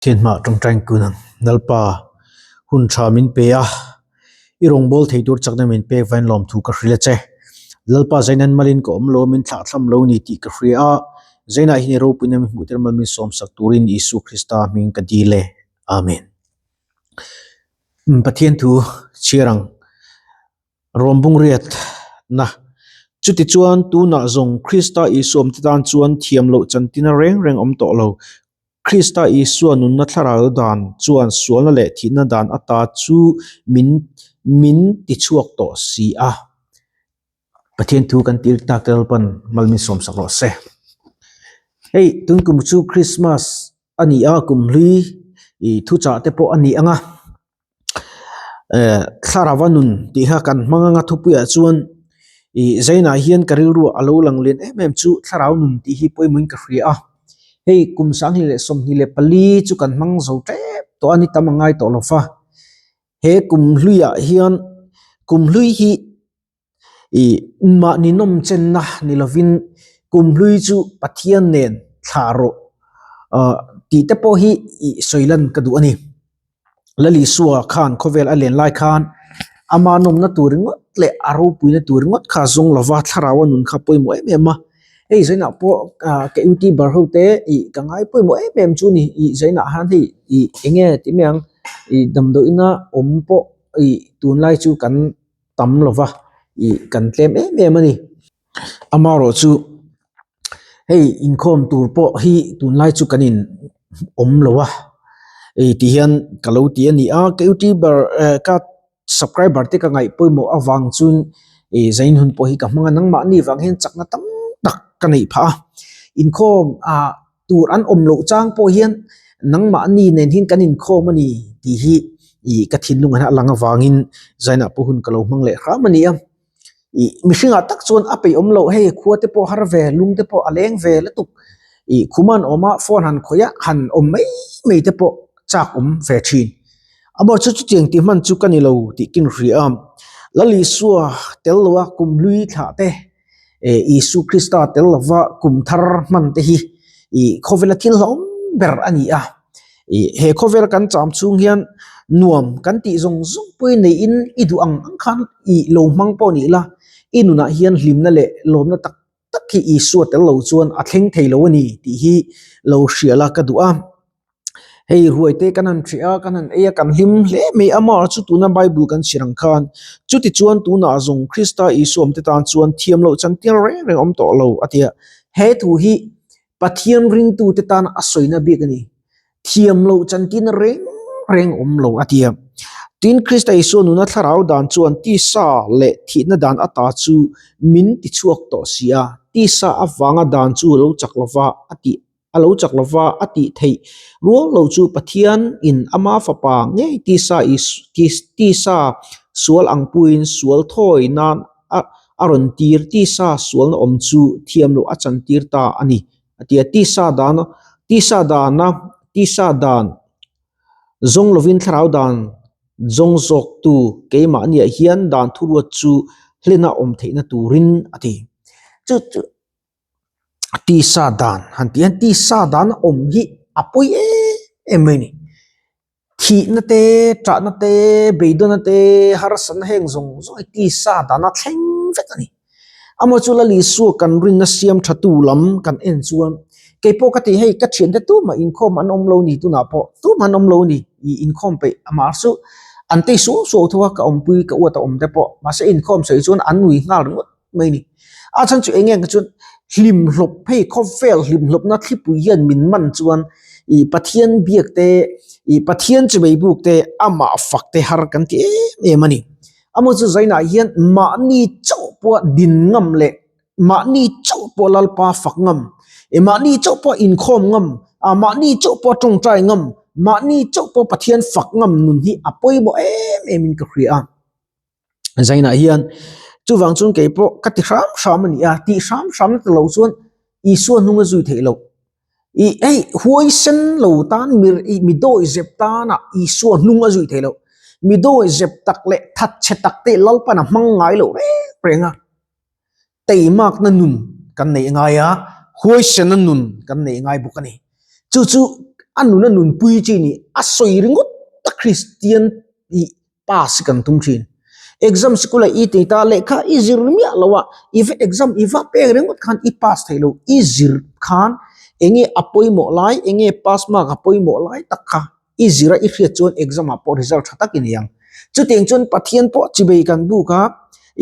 Thianhmah tawngtain kun ang. Lalpa, hun tha min pe a, i rawngbâwl thei tur chakna min pek vain lawmthu ka hrilh a che. Lalpa Zainan malin ka awm lo, min thlahthlam lo ni tih ka hria a, Zainah hian i ropuina min hmuhtir mal min sawmsak turin Isua Krista hming ka dil e. Amen. Pathian thu chhiar ang. Rawmbung riat na. Chutichuan tunah zawng Krista Isua awmte tan chuan thiam loh chantina reng reng awm tawh lo. Krista Isua nunna thlarau dan chuan sualna leh thihna dan ata chu min min tichhuak tawh si a. Pathian thu kan tir tak te Lalpan mal min sawm sak rawh se. Hei tun kum chu Christmas a ni a, kum hlui ih thuchah te pawh a ni ang a. Eh thlarau a nun tih kha kan hmang anga thupuiah chuan ih zainah hian ka rilru a lo lang lian em em chu thlarau nun tih hi pawimawhin ka hria a hei kum 2024 chu kan hmang zo tep tawh a ni tam a ngai tawh lo va he kum hluiah hian kum hlui hi. Ih mahni nawm chenna ni lovin kum hlui chu Pathian nen thlah rawh ah tih te pawh hi ih sawi lan ka duh a ni. Lalisua khan khawvel a len lai khan ama nawmna tur ringawt leh a ropuina tur ringawt kha a zawng lova thlarau a nun kha pawimawh em em a. Hei zainah pawh ah ka youtuber ho te ih ka ngai pawimawh em em chu ni ih zainah hian hei ih eng nge tih mai ang ih damdawiina awm pawh ih tunlai chu kan. tam lo va ih kan tlem em em a ni. Amaherawh chu hei inkhawm tur pawh hi tunlai chu kan in awm lo a ih ti hian ka lo ti a ni a ka youtuber eh ka subscriber te ka ngaih pawimawh avang chuan ih zain hun pawh hi ka hmang a nangmahni vang hian chakna tam tak ka neih phah a inkhawm ah. Tur an awm loh chang pawh hian nangmahni nen hian kan inkhawm a ni tih hi ih ka thinlung a lang avangin zainah pawh hun ka lo hmang leh hram a ni a. Ih mihringah tak chuan a peih awm loh hei khua te pawh har ve lung te pawh a leng ve lutuk ih khum a han awm a phone han khawih a han awm mai mai te pawh chak awm ve thin. Amaw chu chutiang tih hman chu ka ni lo tih ka inhria a. Lalisua tel lo a kum hlui thlah te. eh Isu Krista tel lova kum thar hman te hi ih khawvela thil hlauhawm ber a ni a ih he khawvel kan cham chhung hian nuam kan tih zawng zawng pawhin neihin i duh ang ang khan ih lo hmang pawh ni ila i nunah hian hlimna leh lawmna tak tak hi Isua tel lo chuan a thleng thei lo a ni tih hi lo hria la ka duh a. Hei ruai te kan han hreh a, kan han ei a, kan hlim hle mai a, amah chu tuna Bible kan chhiar ang khan chutichuan tunah zawng Krista Isua awmte tan chuan thiam loh chan tir reng reng awm tawh lo a ti a. He thu hi Pathian ringtute tana a sawina bik a ni. Thiam loh chan tirna reng reng awm lo a ti a. Tin, Krista Isua nuna thlarau dan chuan tisa leh thihna dan ata chu min tichhuak tawh si a, tisa avanga dan chu lo chak lova a tih a lo chak lova a tih theih rual lo chu Pathian in ama fapa ngei tisa tisa sual ang puiin sual thawi nan a a rawn tir tisa sualna awm chu thiam loh a chan tir ta a ni a ti a tisa dan tisa dana tisa dan zawng lovin thlarau dan zawng zawk tu keimahniah hian dan thuruat chu hlena awm theihna turin a ti chu chu. Tisa dan han tih hian tisa dan a awm hi a pawi em em mai a ni. Thihna te, ṭahna te, beidawnna te, harsatna heng zawng zawng hi tisa dan a thleng vek a ni. Amaw chu Lal Isua kan rinna siam ṭha tu lam kan en chuan keipawh ka ti hei ka ṭhiante tumah inkhawm an awm lo ni tunah pawh tumah an awm lo ni ih inkhawm peih amah chu an tei suau suau tho a ka awmpui ka uat a awm te pawh mahse inkhawm sawi chuan an nui nghal ringawt. mai ni. A chhan chu eng nge chuan hlim hlawp hei khawvel hlim hlawpna thlipui hian min man chuan ih Pathian biak te ih Pathian chi mai buk te amah fak te har kan ti em em a ni. Amaw chu zainah hian mahni chauh pawh din ngam leh mahni chauh pawh Lalpa fak ngam ih mahni chauh pawh inkhawm ngam ah mahni chauh pawh tawngtai ngam mahni chauh pawh Pathian fak ngam nun hi a pawimawh em em in ka hria a. Zainah hian chuvang chuan kei pawh ka ti hram hram a ni a, tih hram hram na ta lo chuan Isua hnung a zui theih loh. Ih hei huai sen lo tan mi ih mi dawi zep tana Isua hnung a zui theih loh. Mi dawi zep tak leh that chhe tak te Lalpan a hmang ngai loh reng reng a. Teimakna nun kan neih ngai a, huaisena nun kan neih ngai bawk a ni. Chu chu. a nuna nunpui chi ni a sawi ringawt a Kristian tih pass hi kan tum thin. Exam sikul ah i tei ta lehkha i zir miah lo a, i va exam i va pek ringawt khan i pass theih lo, i zir khan enge a pawimawh lai, enge pass mark a pawimawh lai tak kha i zir a i hriat chuan exam ah pawh result tha tak i nei ang. Chutiang chuan Pathian pawh chibei kan buk a,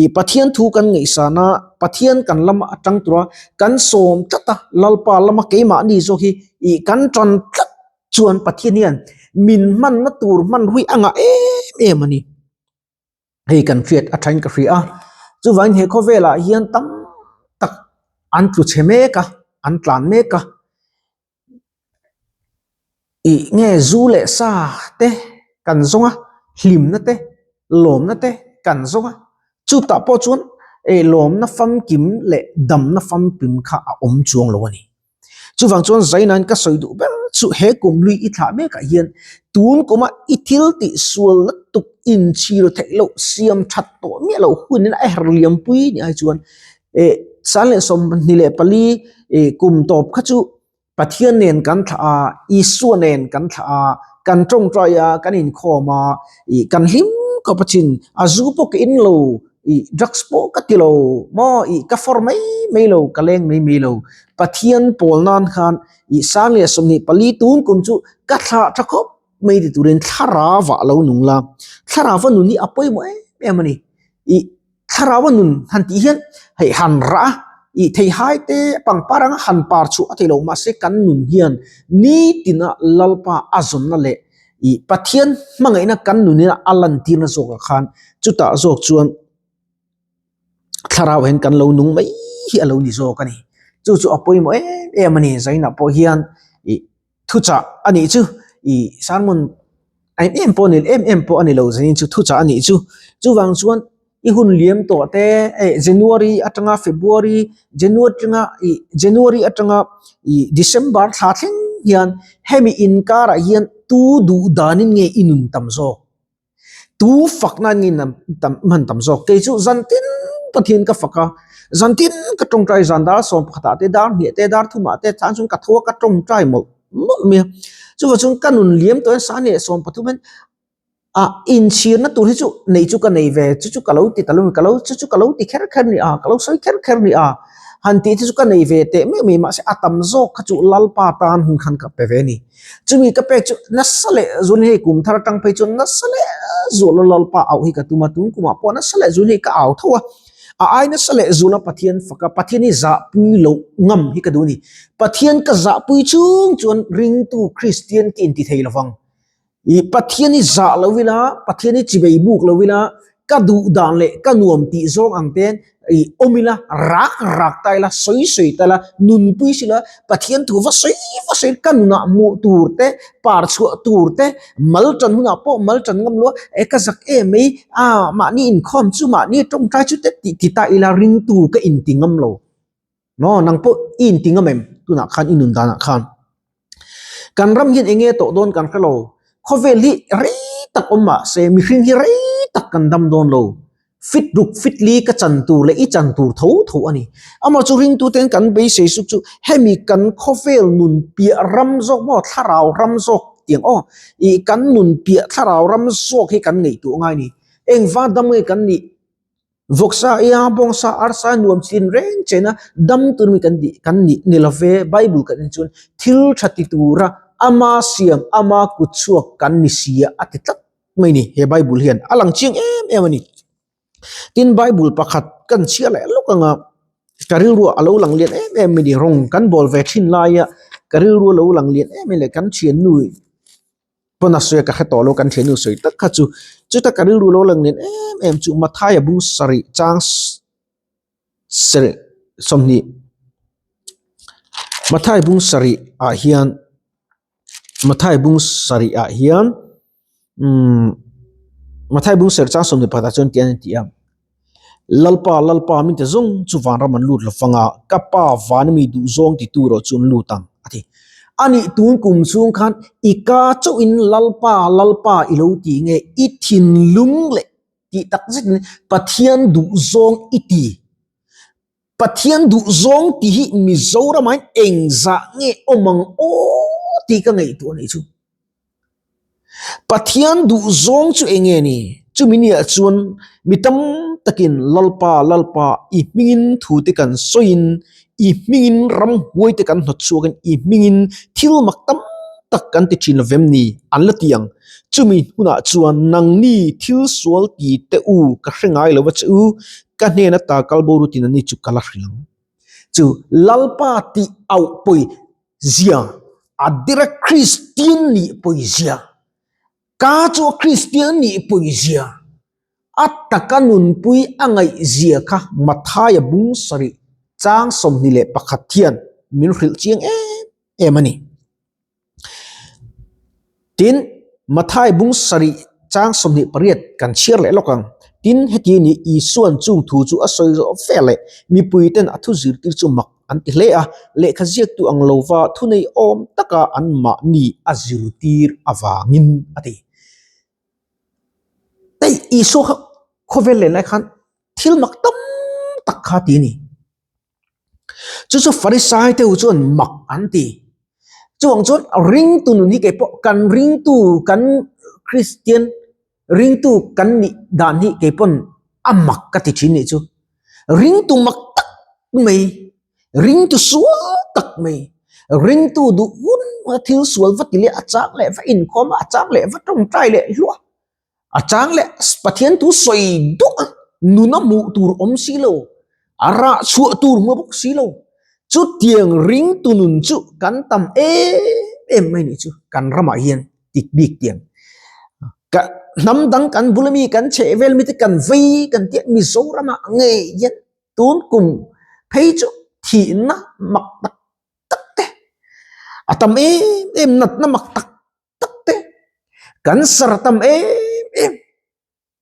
ih Pathian thu kan ngaihsan a, Pathian kan lama atang tura kan sawm tlat a, Lalpa lama keimahni zawk hi ih kan tan tlat chuan Pathian hian min hmanna tur hmanrui a ngah em em a ni. Hei kan hriat a thain ka hria a, chuvangin he khawvelah hian tam tak an tlu chhe mek a, an tlan mek a. Ih nge zu leh sa te kan zawng a, hlimna te, lawmna te kan zawng a, chutah pawh chuan eh lawmna famkim leh damna famkim kha a awm chuang lo a ni. Chuvang chuan Zainain ka sawi duh ber chu he kum lui i thlah mekah hian tun kuma i thil tih sual lutuk inchhir theih loh siam that tawh miah loh hunin a her liam pui ni ai chuan eh 2024 eh kum tawp kha chu Pathian nen kan thlah a, Isua nen kan thlah a, kan tawngtai a, kan inkhawm a, ih kan hlim khawp a chin, a zu pawh ka in lo, ih drugs pawh ka ti lo maw, ih ka fawr mai mai lo, ka leng mai mai lo. Pathian pawl nan khan ih 2024 tun kum chu ka thlah tha khawp mai ti turin thlarau ah lo nung la, thlarau a nun hi a pawimawh em em a ni. Ih Thlarau a nun han tih hian hei han rah a, ih theihai te pangpar anga han par chhuah a theih loh mahse kan nun hian nitina Lalpa a zawnna leh ih Pathian hmangaihna kan nunina a lantirna zawkah khan chutah zawk chuan thlarau hian kan lo nung mai hi a lo ni zawk a ni. Chu chu a pawimawh em em a ni. Zainah pawh hian ih thuchah a nih chu ih sermon em em pawh a ni em em pawh a ni lo zanin chu thuchah a nih chu chuvang chuan i hun liam tawh te eh January atanga February January atanga ih January atanga ih December thla thleng hian hemi inkarah hian tu duh danin nge i nun tam zawk. Tu fakna nge nam tam hman tam zawk kei chu zan tin Pathian ka fak a, zan tin ka tawngtai zan dar 11 ah te dar hnih te dar thum ah te chang chuan ka tho a ka tawngtai mawlh mawlh mai a, chuvang chuan ka nun liam tawh hian 2023 hian ah inchhirna tur hi chu neih chu ka nei ve chu chu ka lo ti ta lo ka lo chu chu ka lo ti kher kher ni a ka lo sawi kher kher ni a han tih te chu ka nei ve teh meuh mai mahse a tam zawk kha chu Lalpa tan hun khan ka pe ve a ni. Chumi ka pek chu nasa leh zun hei kum thar atang phei chuan nasa leh zual a Lalpa auh hi ka tum a, tun kumah pawh nasa leh zun hei ka au tho a, a ai nasa leh zun a Pathian fak a, Pathian hi zahpui loh ngam hi ka duh a ni. Pathian ka zahpui chung chuan ringtu Kristian ka inti thei lovang. I Pathian hi zah lo ila, Pathian hi chibei buk lo ila, ka duh dan leh ka nuam tih zawng ang ten i awm ila, rak rak ta ila, sawi sawi ta ila, nunpui si la, Pathian thu va sawi va sawi ka nunah hmuh tur te, par chhuah tur te, mal tan hunah pawh mal tan ngam lo a, e ka zak em mai, a mahni inkhawm chu mahni tawngtai chu te tih ti ta ila ringtu ka inti ngam lo. Maw nang pawh i inti ngam em? Tunah khan i nun danah khan. Kan ram hian eng nge tawh dawn kan hre lo. Khawvel hi rei tak awm mah se mihring hi rei tak kan dam dawn lo. Fit ruk fit li ka chan tur leh i chan tur tho tho a ni. Amah chu ringtuten kan beisei suk chu hemi kan khawvel nun piah ram zawk maw thlarau ram zawk tiang aw ih kan nun piah thlarau ram zawk hi kan ngaihtuah ngai a ni. Engvang dam nge kan nih? Vawksa ia bawngsa arsa nuam chin reng chena dam tur mi kan nih kan nih ni love Bible kan en chuan thil tha ti tura ama siam ama kut chhuak kan ni sia a ti tlat mai ni he Bible hian a lang chiang em em a ni. Tin Bible pakhat kan chhiar leh lawk anga ka rilru a lo lang lian em em mai ni rawng kan bawl ve thin laia ka rilru a lo lang lian em em leh kan thiannu Pawn a sawi a ka hre tawh lo kan thiannu sawi tak kha chu chuta ka rilru lo lang nen em em chu Mathaia bung sarih chang sarih 20 Mathaia bung sarih ah hian Mathaia bung sarih ah hian umm Mathaia bung sarih chang 21 ah chuan tian a ti a. Lalpa, Lalpa min ti zawng chu vanram an lut lo fang a, ka pa vana mi duh zawng ti tu erawh chu an lut ang, a ti. Anih tun kum chhung khan i ka chauhin Lalpa, Lalpa i lo ti nge, i thinlung leh tih tak zetin Pathian duh zawng i ti. Pathian duh zawng tih hi Mizoramah hian engzah nge awm ang aw? Tih ka ngaihtuah a nih chu. Pathian duhzawng chu eng nge ni? Chumi niah chuan mi tam takin Lalpa, Lalpa, i hmingin thute kan sawiin, i hmingin ramhuaite kan hnawt chhuakin, i hmingin thil mak tam tak kan ti thin lo vem ni? An la ti ang. Chumi hunah chuan nangni thil sual ti teh u, ka hre ngai lo va che u, ka hnena ta kal bo rutin ani chu ka la hrilh ang. Chu Lalpa tih auh pawi zia, a dira Kristian nih pawi zia, ka chu a Kristian nih pawi zia, a taka nunpui a ngaih zia kha Mathaia bung sarih chang 21 hian min hrilh chiang em em a ni. Tin, Mathai bung sarih chang 28 kan chhiar leh lawk ang. Tin, heti ni Isua'n chung thu chu a sawi zawh ve leh mipuiten a thu zirtir chu mak an ti hle a, lehkha ziaktu ang lova thunei awm taka anmahni a zirtir avangin a ti. Hei Isua kha khawvel leh lai khan thil mak tam tak kha ti a ni. Chu chu Farisai te chuan mak an ti. Chuvang chuan ringtu nun hi kei pawh kan ringtu kan Kristian ringtu kan nih dan hi kei pawn a mak ka ti thin nih chu. Ringtu mak tak mai, ringtu sual tak mai, ringtu duh hun thil sual va ti leh a chang leh va inkhawm a, a chang leh va tawngtai leh hluah. A chang leh Pathian thu sawi duah a, nuna hmuh tur awm si lo, a rah chhuah tur hmu bawk si lo. Chutiang ringtu nun chu kan tam em em mai nih chu kan ramah hian tik bik tiang. Ka hnam dang kan bula mi kan chheh vel mi te kan vei kan tia Mizoramah ngei hian tun kum phei chu thihna mak tak tak te a tam em em natna mak tak tak te kan sar tam em em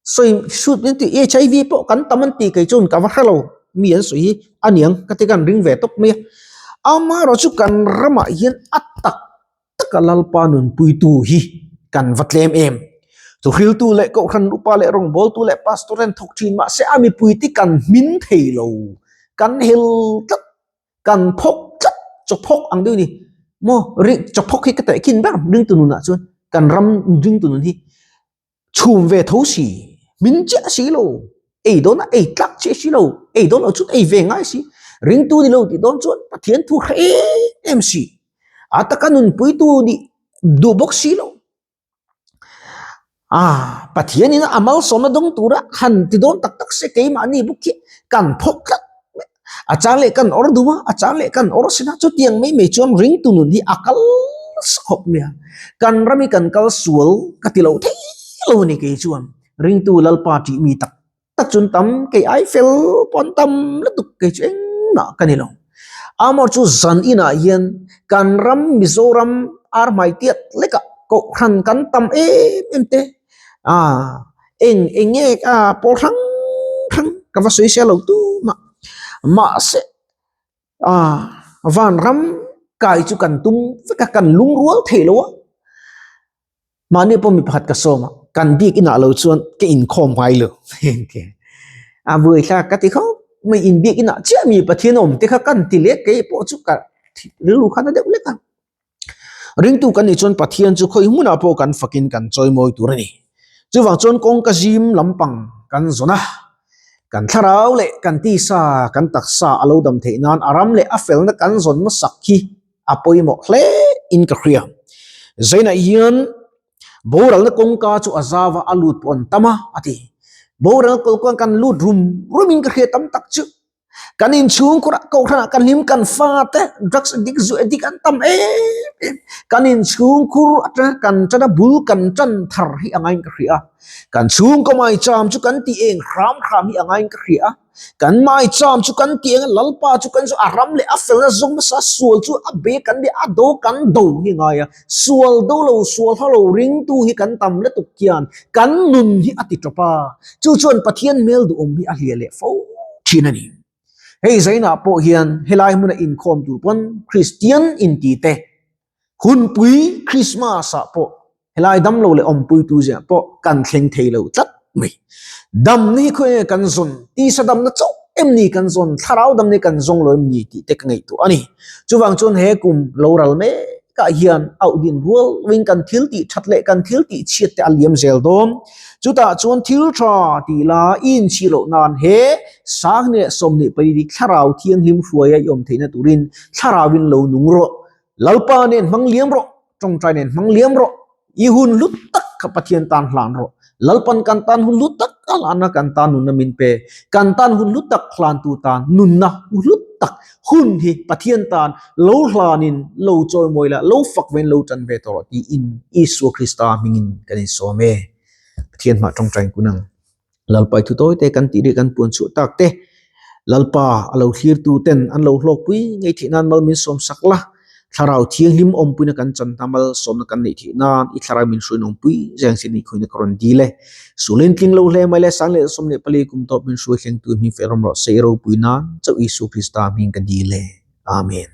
sawi sut min ti HIV pawh kan tam an ti kei chuan ka va hre lo mi an sawi hi aniang ka ti kan ring ve tawp mai a amaherawh chu kan ramah hian a tak taka Lalpa nunpuitu hi kan va tlem em thuhriltu leh kohhran upa leh rawngbawltu leh pastor ten thawk thin mahse a mipui te kan hmin thei lo kan hel tlat kan phawk tlat chaw phawk ang deuh ni maw ring chaw phawk hi ka teh khin ber ringtu nunah chuan kan ram ringtu nun hi chhum ve tho si min chiah si lo ei dawn a ei tlak chiah si lo ei dawn lo chuan ei ve ngai si ringtu ni lo tih dawn chuan Pathian thu hre em em si a taka nunpuitu nih duh bawk si lo. Ah, Pathianin a malsawmna dawng tura han ti dawn tak tak se keimahni bawk hi kan phawk tlat mai. A chang leh kan awr duh a, a chang leh kan awr sin a, chutiang mai mai chuan ringtu nun hi a kal sa khawp mai a. Kan ram hi kan kal sual ka ti lo thei lo a ni kei chuan. Ringtu Lalpa tih mi tak tak chun tam kei ai fel pawn tam lutuk kei chu engmah ka ni lo. Amor chu zan inah hian kan ram Mizoram ar hmai tiat lekah kohhran kan tam em em te a eng eng nge a pawl hrang hrang ka va sawi sia lo tu mah mahse a vanram kai chu kan tum vek a kan lungrual thei lo a. Mahni pawh mi pakhat ka sawm a, kan bik inah lo chuan ka inkhawm ngai lo. A buaithlak ka ti khawp mai, in bik inah chiah mi Pathian awm te kha kan ti leh kei pawh chu ka rilru khan a deuh lek a. Ringtu kan nih chuan Pathian chu khawi hmunah pawh kan fakin kan chawimawi tur a ni. Chuvang chuan kawngka zim lampang kan zawn a, kan thlarau leh kan tisa, kan taksa a lo dam theih nan a ram leh a felna kan zawn hmasak hi a pawimawh hle in ka hria. Zainah hian boralna kawngka chu a zau a, a lut pawh an tam a, a ti. Boralna kawngka kan lut rum rum in ka hria tam tak chu. Kan inchhungkhur ah kohhran ah kan hlim kan fa te drugs addict zu addict an tam em em. Kan inchhungkhur atanga kan tan a bul kan tan thar hi a ngaiin ka hria. Kan chhungkaw maicham chu kan tih eng hram hram hi a ngaiin ka hria. Kan maicham chu kan tih eng a, Lalpa chu kan chu a ram leh a felna zawng hmasa sual chu a be kan be a do kan do hi ngai a, sual do lo sual hla lo ringtu hi kan tam lutuk hian kan nun hi a ti tawp a, chu chuan Pathian hmel duhawm hi a hliah leh fo thin a ni. Hei zainah pawh hian helai hmuna inkhawm tur pawn Kristian inti te Hunpui Christmas ah pawh helai damlo leh awmpuitu zia pawh kan thleng thei lo tlat mai. Damna hi khawi nge kan zawn? Tisa damna chauh em ni kan zawn? Thlarau damna hi kan zawng lo em ni tih te ka ngaihtuah a ni. Chuvang chuan he kum lo ral mek. mekah hian auh din rual loin kan thil tih that leh kan thil tih chhiat te a liam zel dawn. Chutah chuan thil tha tih la i inchhir loh nan he 2024 dik thlarau thianghlim hruaia i awm theihna turin thlarauin lo nung rawh. Lalpa nen hmang liam rawh, tawngtai nen hmang liam rawh. I hun hlu tak kha Pathian tan hlan rawh. Lalpan kan tan hun hlu tak a hlan a, kan tan nunna min pe. Kan tan hun hlu tak hlantu tan nunna hlu tak hun hi Pathian tan lo hlanin lo chawimawi la, lo fak vein lo tan ve tawh rawh tiin Isua Krista hmingin kan insawm e. Pathian hmah tawngtain kun ang. Lalpa i thu tawi te kan tih rih kan puan chhuah tak te Lalpa a lo thlirtu ten an lo hlawkpui ngei theih nan mal min sawm sak la, Thlarau Thianghlim awmpuina kan chan hna mal sawmna kan neih theih nan i thlarau min hruain awmpui zeng sin i khawina ka rawn dil e. Sulin tling lo hle mai le 1014 kum tawp min hruai thlengtu hming fel rawm rawh se i ropui nan chauh Isua Krista hming ka dil e. Amen.